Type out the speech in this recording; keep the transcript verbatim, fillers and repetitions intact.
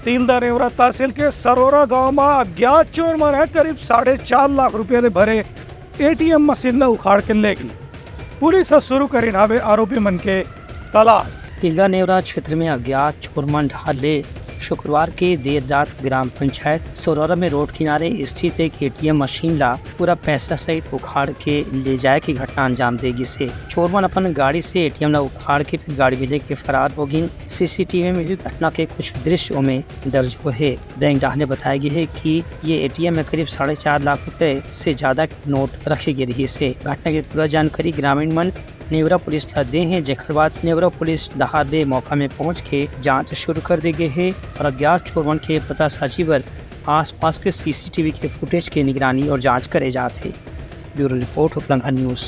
तिल्दा नेवरा तहसील के सरोरा गांव म अज्ञात चोर मन ह करीब साढ़े चार लाख रुपया ले भरे एटीएम मशीन ल उखाड़ के ले गे। पुलिस ह शुरू करिन हावे आरोपी मन के तलाश। तिल्दा नेवरा क्षेत्र में अज्ञात चोर मन डहार ले शुक्रवार के देर रात ग्राम पंचायत सरोरा में रोड किनारे स्थित एक एटीएम मशीन ला पूरा पैसा सहित उखाड़ के ले जाए के घटना अंजाम दे गिस हे। चोर मन अपन गाड़ी से एटीएम ला उखाड़ के फिर गाड़ी में लेके फरार हो गिन। सीसीटीवी में भी घटना के कुछ दृश्य ओमे दर्ज हुए हे। बैंक डहार ले बताया गया है कि ये एटीएम में करीब साढ़े चार लाख रुपए से ज्यादा के नोट रखे गए रहिस हे। घटना के पूरा जानकारी ग्रामीण मन नेवरा पुलिस ला दे हे, जेकर बाद नेवरा पुलिस डहार ले मौका में पहुंच के जांच शुरू कर दे गए हे और अज्ञात चोर मन के पतासाजी बर आसपास के सीसीटीवी के फुटेज के निगरानी और जांच करे जात हे। Bureau report, Utlangha news.